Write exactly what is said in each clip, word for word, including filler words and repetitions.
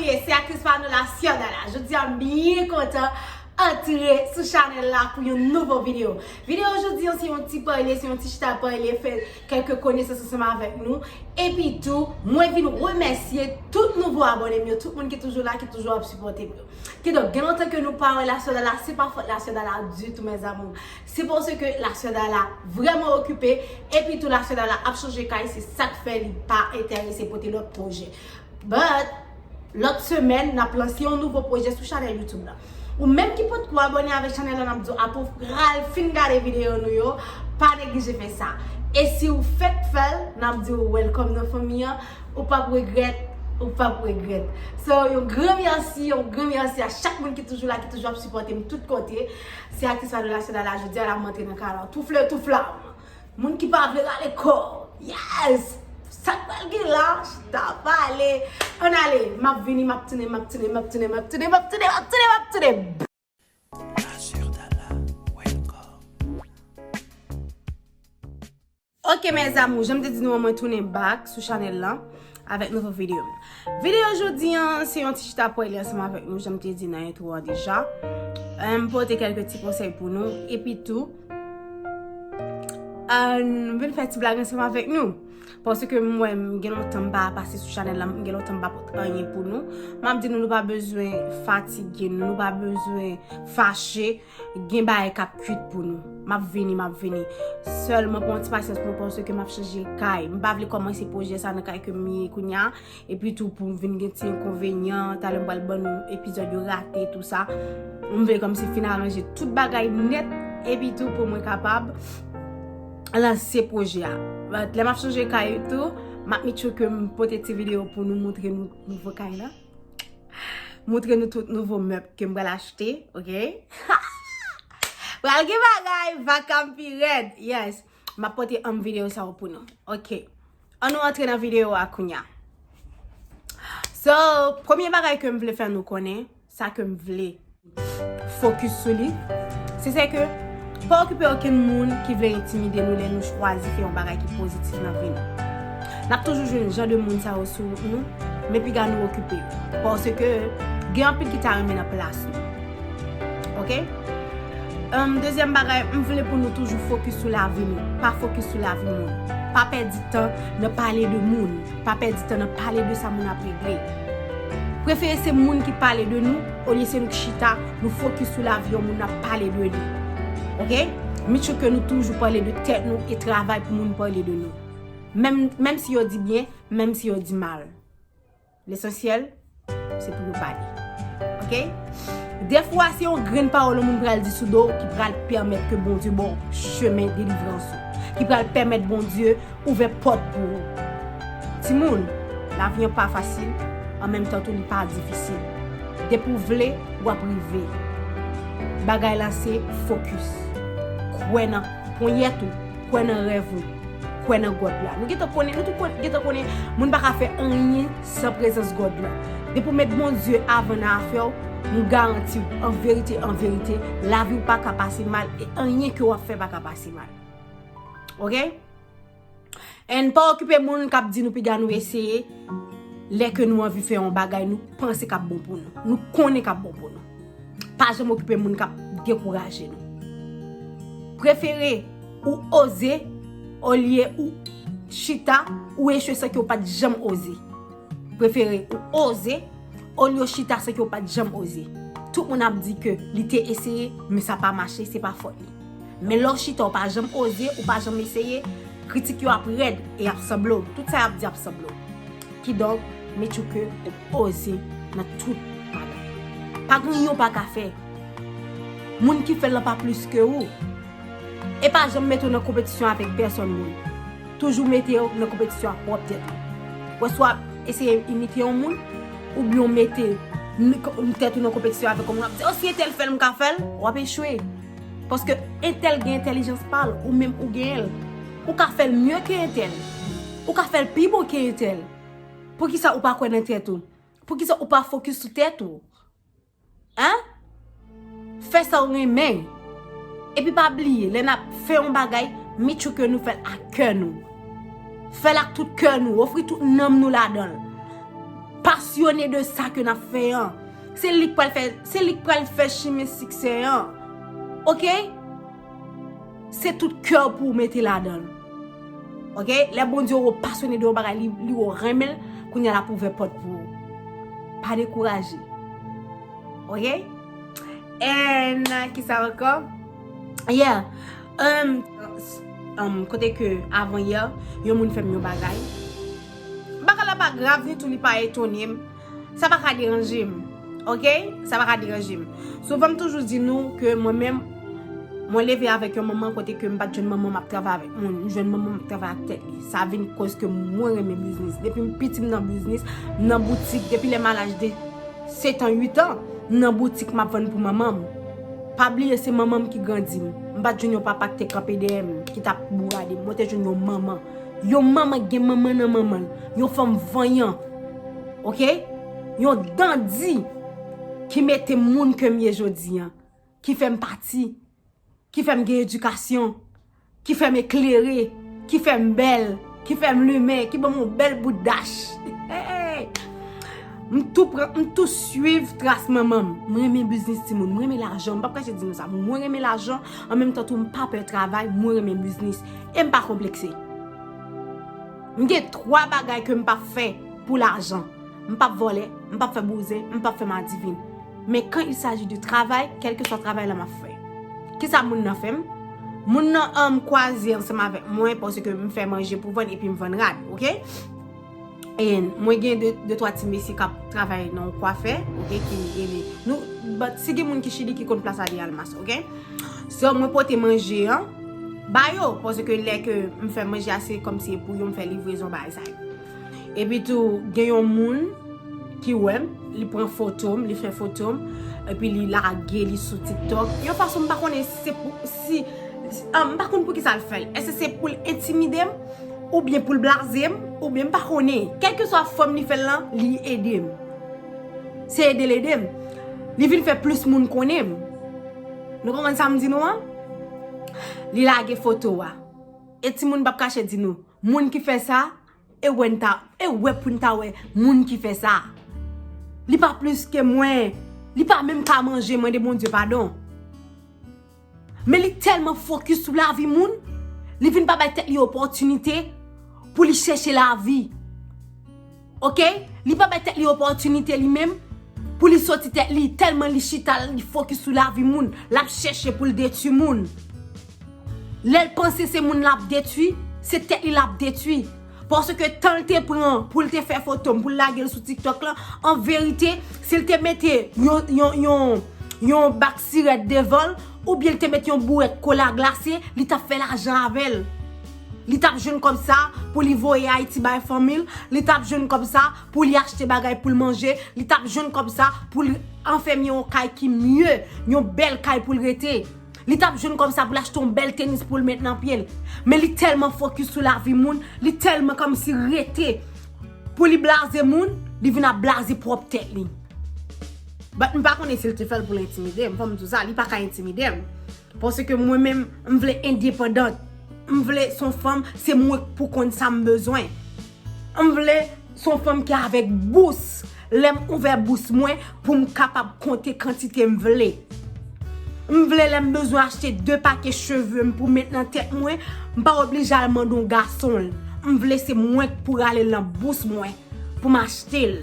Se aktris pa nou la, Sianda la. Jodi a, m byen kontan antre sou chanèl la pou yon nouvo videyo. Videyo jodi a, se yon ti pale, se yon ti chita pale, fè kèlke konesans ansanm avèk nou. Epi tou, mwen vin remèsye tout nouvo abòne m yo, tout moun ki toujou la, ki toujou ap sipòte m yo. Kidonk, gen lontan ke nou pa wè la Sianda la, se pa fòt la Sianda la ditou, mes amours. Se paske la Sianda la vrèman okipe, epi tou la Sianda la ap chanje kay, se sa k fè li pa enterese pote lòt pwojè. But, lòt semèn, n ap lanse yon nouvo pwojè sou chanèl YouTube la. Ou menm ki potko abòne avèk chanèl la, n ap di w apre w pral fin gade videyo nou yo, pa neglije fè sa. E si w fèk fè l, n ap di w welcome nan fanmi an, ou p ap regrèt, ou p ap regrèt. So, yon gran mèsi, yon gran mèsi a chak moun ki toujou la, ki toujou ap sipòte m tout kote. Se aktris pa nou la Sianda la, jodi a la m antre nan kay la. Toufle, touflam. Moun ki pa vle rale kò. Yes! Sa k pral gen la? Chita pale. Ann ale. M ap vini, m ap tounen, m ap tounen, m ap tounen, m ap tounen, m ap tounen, m ap tounen, m ap tounen. La Sianda la, welcome. Ok, mes amours, jan m te di nou an, mwen tounen back sou chanèl lan avèk nouvo videyo. Videyo jodi an, se yon ti chita pale ansanm avèk nou, jan m te di nan entwo an deja. Eh, m pote kèlke ti konsèy pou nou, epi tou, eh, m vin fè ti blag ansanm avèk nou. Paske m wè m gen lontan m pa pase sou chanèl la, m gen lontan m pa pote anyen pou nou. M ap di nou, nou pa bezwen fatige nou, nou pa bezwen fache. Gen bagay k ap kwit pou nou. M ap vini, m ap vini. Sèlman pran yon ti pasyans pou nou, paske m ap chanje kay. M pa vle kòmanse pwojè sa nan kay ke m ye kounye a. Epi tou pou m vin gen ti enkonvenyan, talè m pral ban nou epizòd yo rate, tou sa. M vle kòmsi fin aranje tout bagay nèt, epi tou pou mwen kapab lanse pwojè a. But lè m ap chanje kay tou, m ap make sure ke m pote ti videyo pou nou, montre nou nouvo kay la. Montre nou tout nouvo mèb ke m pral achte, ok? Pral gen bagay, vakam pi rèd. Yes. M ap pote anm videyo sa yo pou nou. Ok. Ann nou antre nan videyo a kounye a. So, premye bagay ke m vle fè nou konnen, sa ke m vle fokis sou li, se, se ke pa okipe okenn moun ki vle entimide nou lè nou chwazi fè yon bagay ki pozitif nan vi nou. N ap toujou jwenn jan de moun sa yo sou nou, men piga nou okipe yo. Paske gen anpil ki ta renmen nan plas nou. Ok? Em, dezyèm bagay, m vle pou nou toujou fokis sou lavi nou, pa fokis sou lavi moun. Pa pèdi tan nan pale de moun. Pa pèdi tan nan pale de sa moun ap regle. Prefere se moun ki pale de nou, olye se nou ki chita, nou fokis sou lavi yon moun n ap pale de li. Ok? Make sure ke nou toujou pale de tèt nou e travay pou moun pale de nou. Menm, menm si yo di byen, menm si yo di mal. Lesansyèl, se pou yo pale. Ok? Defwa, se yon grenn pawòl yon moun pral di sou do w ki pral pèmèt ke Bondye ba w chemen delivrans ou, ki pral pèmèt Bondye ouvè pòt pou ou. Timoun, lavi an pa fasil, an menm tan tou li pa difisil. Depi w vle, w ap rive. Bagay la se fokis. Kwè nan ponyèt ou, kwè nan rèv ou, kwè nan God la. Nou gentan konnen, nou tout kon-, gentan konnen, moun pa ka fè anyen san prezans God la. Depi w met Bondye avan nan afè w, m garanti w, an verite, an verite, lavi w pa ka pase mal e anyen ke w ap fè pa ka pase mal. Ok? And pa okipe moun k ap di nou piga nou eseye, lè ke nou anvi fè yon bagay, nou panse k ap bon pou nou. Nou konnen k ap bon pou nou. Pa janm okipe moun k ap dekouraje nou. Prefere ou oze, olye ou chita, ou echwe san ke w pa t janm oze. Prefere ou oze, olye w chita san ke w pa t janm oze. Tout moun ap di ke li te eseye, men sa pa mache, se pa fòt li. Men lè w chita, w pa janm oze, ou pa janm eseye, kritik yo ap rèd e y ap sanble w. Tout sa y ap di ap sanble w. Kidonk, make sure ke w oze nan tout bagay. Pa gen anyen w pa ka fè. Moun ki fè l lan pa plis ke ou. E pa janm mete w nan konpetisyon avèk pèsonn moun. Toujou mete w nan konpetisyon ak pwòp tèt ou. Wè swa eseye imite yon moun, oubyen w mete n-, n-, tèt ou nan konpetisyon avèk yon moun, w ap di, "O, si entèl fè l, m ka fè l," w ap echwe. Paske entèl gen entèlijans pa l, ou menm ou genyen l. Ou ka fè l mye ke entèl. Ou ka fè l pi bon ke entèl. Poukisa ou pa kwè nan tèt ou? Poukisa ou pa fokis sou tèt ou? Hein? Fè sa w renmen. Epi pa bliye, lè n ap fè yon bagay, make sure ke nou fè l ak kè nou. Fè l ak tout kè nou, ofri tout nanm nou ladan l. Pasyone de sa ke n ap fè an. Se li k pral fè, se li k pral fè chimen siksè an. Oke? Se tout kè w pou w mete ladan l. Oke? Lè Bondye wè w pasyone de yon bagay, li, li wè w renmen l, kounye a l ap ouvè pòt pou ou. Pa dekouraje. Oke? And, uh, kisa ankò? Yeah. Um, um, kote ke avan yè, yon moun fè m yon bagay. Bagay la pa grav, ni tou li pa etone m. Sa pa ka deranje m. Oke? Sa pa ka deranje m. Souvan m toujou di nou ke mwen menm, mwen leve avèk yon manman kote ke m pa t jwenn manman m ap travay avèk moun. M jwenn manman m ap travay ak tèt li. Sa vin koz ke mwen renmen biznis. Depi m piti m nan biznis, m nan boutik, depi lè m al aj de sèt an, uit an, m nan boutik m ap vann pou manman m. Pa bliye se manman m ki grandi m. M pa t jwenn yon papa ki te kanpe dèyè m, ki t ap bourade m. Mwen te jwenn yon manman. Yon manman ki gen manman nan manman l. Yon fanm vanyan. Oke? Yon dandi ki mete m moun ke m ye jodi an. Ki fè m pati. Ki fè m gen edikasyon. Ki fè m eklere. Ki fè m bèl. Ki fè m limen. Ki ban m yon bèl bout dach. Hey! M tou pran, m tou swiv tras manman m. M renmen biznis timoun. M renmen lajan. M p ap kache di nou sa. Mwen renmen lajan. An menm tan tou, m pa pè travay. Mwen renmen biznis. E m pa konplekse. M gen twa bagay ke m p ap fè pou lajan. M p ap vòlè, m p ap fè bouzen, m p ap fè madivin. Men quand il s'agit de travay, kèlkeswa travay la m ap fè. Kisa moun nan fè m? Moun nan, um, kwaze ansanm avèk mwen paske m fè manje pou vann epi m vann rad, oke? E mwen gen de, de twa ti mesye k ap travay nan yon kwafè, oke, ki ede nou. But si gen moun ki Chili ki konn Plaza de Almas, oke? So, mwen pote manje an ba yo, paske lè ke m fè manje a, se kòmsi e pou yo, m fè livrezon bagay sa yo. Epi tou, gen yon moun ki wè m, li pran foto m, li fè foto m, epi li lage li sou TikTok. Yon fason m pa konnen si se pou, si, ah, m pa konn poukisa l fè l. Èske se pou l entimide m, oubyen pou l blaze m, oubyen m pa konnen. Kèlkeswa fòm li fè l lan, li ede m. Se ede l ede m. Li vin fè plis moun konnen m. Nou konprann sa m di nou an? Li lage foto a. E timoun p ap kache di nou, moun ki fè sa, e wè n ta, e wè pou n ta wè moun ki fè sa. Li pa plis ke mwen, li pa menm ka manje, mande Bondye padon. Men li tèlman fokis sou lavi moun, li vin pa bay tèt li opòtinite pou li chèche lavi. Oke? Li pa bay tèt li opòtinite li menm pou li soti tèt li, tèlman li chita, li fokis sou lavi moun, l ap chèche pou l detwi moun. Lè l panse se moun l ap detwi, se tèt li l ap detwi. Paske tan l te pran pou l te fè foto m, pou l lage l sou TikTok lan, an verite, si l te mete yon, yon, yon, yon bak sirèt devan l, oubyen l te mete yon bourèt kola glase, li t ap fè lajan avè l. Li t ap jwenn kòb sa pou li voye Ayiti bay fanmi l, li t ap jwenn kòb sa pou li achte bagay pou l manje, li t ap jwenn kòb sa pou li anfèmen yon kay ki mye, yon bèl kay pou l rete. Li t ap jwenn kòb sa pou l achte yon bèl tenis pou l met nan pye l. Men li tèlman fokis sou lavi moun, li tèlman kòmsi rete pou li blaze moun, li vin ap blaze pwòp tèt li. But m pa konnen si l te fè l pou l entimide m, fò m di w sa, li pa ka entimide m. Paske mwen menm, m vle endepandant. M vle se yon fanm, se mwen k pou konn sa m bezwen. M vle se yon fanm ki avèk bous. Lè m ouvè bous mwen pou m kapab konte kantite m vle. M vle lè m bezwen achte de pake cheve m pou met nan tèt mwen, m pa oblije al mande yon gason l. M vle se mwen k pou rale l nan bous mwen pou m achte l.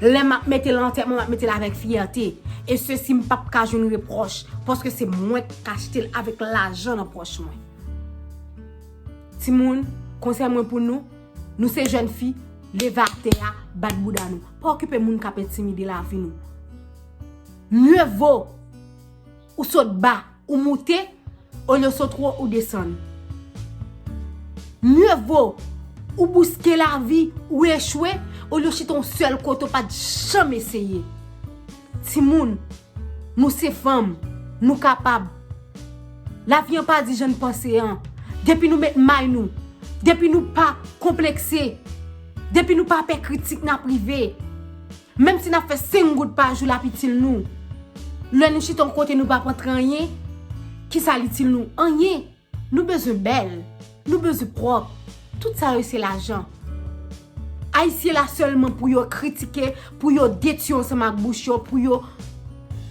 Lè m ap mete l nan tèt mwen, m ap mete l avèk fyète. E sesi m p ap ka jwenn repwòch, paske se mwen k achte l avèk lajan nan pòch mwen. Timoun, konsèy mwen pou nou, nou se jèn fi, leve atè a, bat bouda nou. Pa okipe moun k ap entimide lavi nou. Mye vo ou sot ba, ou moute, olye w sot wo, ou desann. Mye vo ou bouske lavi, ou echwe, olye w chita yon sèl kote w pa t janm eseye. Timoun, nou se fanm, nou kapab. Lavi an pa di jan n panse an. Depi nou met may nou, depi nou pa konplekse, depi nou pa pè kritik, n ap rive. Menm si n ap fè senk goud pa jou, l ap itil nou. Lè nou chita yon kote nou p ap antre anyen, kisa l itil nou? Anyen. Nou bezwen bèl, nou bezwen pwòp. Tout sa yo se lajan. Ayisyen la sèlman pou yo kritike, pou yo detwi ansanm ak bouch yo, pou yo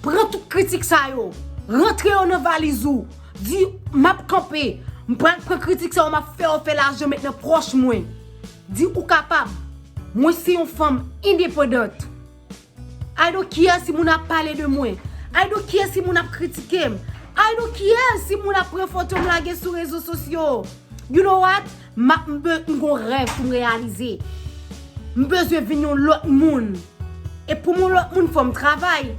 pran tout kritik sa yo, rantre yo nan valiz ou, di, "M ap kanpe, m pral pran kritik sa yo, m ap fè yo fè lajan met nan pòch mwen." Di, "Ou kapab. Mwen se yon fanm endepandant. I don't care si moun ap pale de mwen. I don't care si moun ap kritike m. I don't care si moun ap pran foto m lage sou rezo sosyo. You know what? M ap, m be-, m gon rèv pou m reyalize. M bezwen vin yon lòt moun. E pou m yon lòt moun, fò m travay."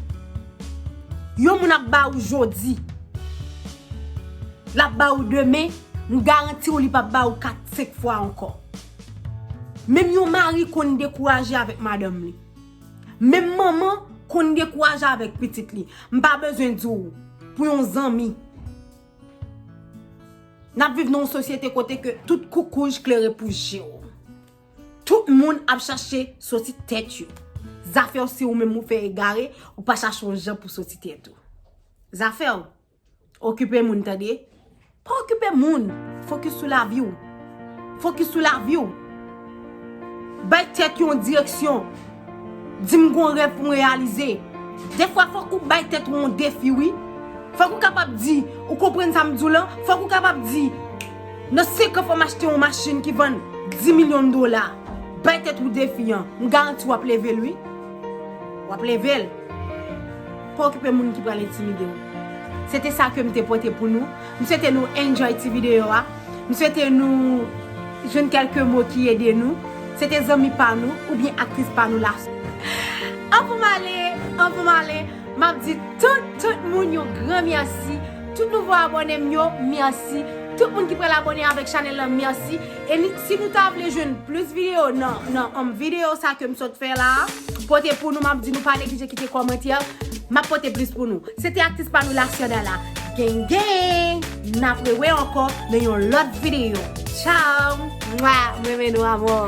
Yon moun ap ba ou jodi, l ap ba ou demen, m garanti w li p ap ba ou kat, senk fwa ankò. Menm yon mari konn dekouraje avèk madanm li. Menm manman konn dekouraje avèk pitit li. M pa bezwen di w, pou yon zanmi. N ap viv nan yon sosyete kote ke tout koukouj klere pou je w. Tout moun ap chache soti tèt yo. Zafè w si ou menm ou fè egare, ou pa chache yon jan pou soti tèt ou. Zafè w. Okipe moun, tande. Pa okipe moun. Fokis sou lavi w. Fokis sou lavi w. Bay tèt yon direksyon. Di m gon rèv pou m reyalize. Defwa, fòk ou bay tèt ou yon defi, wi. Fòk ou kapab di, ou konprann sa m di w lan? Fòk ou kapab di, nan senk an, fò m achte yon machin ki vann dis milyon dola. Bay tèt ou defi an. M garanti w ap leve l, wi. W ap leve l. Pa okipe moun ki pral entimide w. Se te sa ke m te pote pou nou. M swete nou enjoy ti videyo a. M swete nou jwenn kèlke mo ki ede nou. Se te zanmi pa nou oubyen aktris pa nou la. Anvan m ale, anvan m ale, m ap di tout, tout moun yon gran mèsi. Tout nouvo abòne m yo, mèsi. Tout moun ki pral abòne avèk chanèl lan, mèsi. E ni, si nou ta vle jwenn plis videyo nan, nan, um, videyo sa ke m sot fè la, pote pou nou, m ap di nou pa neglije kite kòmantè, m ap pote plis pou nou. Se te aktris pa nou Lasyanda la. Gang, gang! N ap rewè ankò nan yon lòt videyo. Tchao! Mwa, m renmen nou amò.